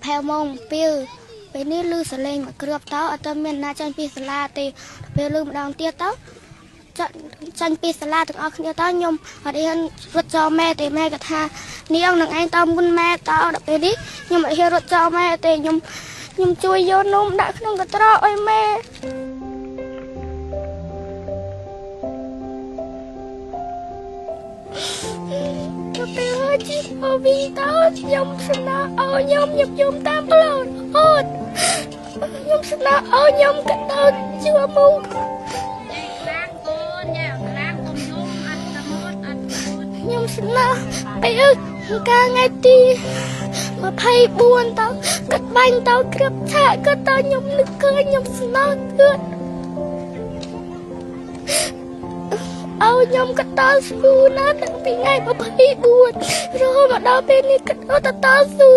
ផែវម៉ោង2ពេលនេះឮសលេងមកគ្រាប់តើអត់មានណាចាញ់ពីសាលាទេពេលឮម្ដងទៀតទៅចាញ់ពីសាលាទាំងអស់គ្នាតើខ្ញុំអត់ហ៊ានរត់ចោលម៉ែទេម៉ែក៏ថានាងនឹងឯងតើមុនម៉ែតើដល់ពេលនេះខ្ញុំអត់ហ៊ានរត់ចោលម៉ែទេខ្ញុំជួយយកនំដាក់ក្នុងកន្ត្រកឲ្យម៉ែទៅពេលជីអូវីតើខ្ញុំស្នើឲ្យខ្ញុំខ្ញុំតាមផ្លូវអូនខ្ញុំស្នើឲ្យខ្ញុំកដោជឿមកខ្ញុំស្នើពេលកាលថ្ងៃទី24តើកាត់បាញ់តើគ្រាប់ឆាកក៏តើខ្ញុំនឹកឃើញខ្ញុំស្នើទៀតឲ្យខ្ញុំក៏តស៊ូណាតាំងពីថ្ងៃ24រហូតមកដល់ពេលនេះក៏តស៊ូ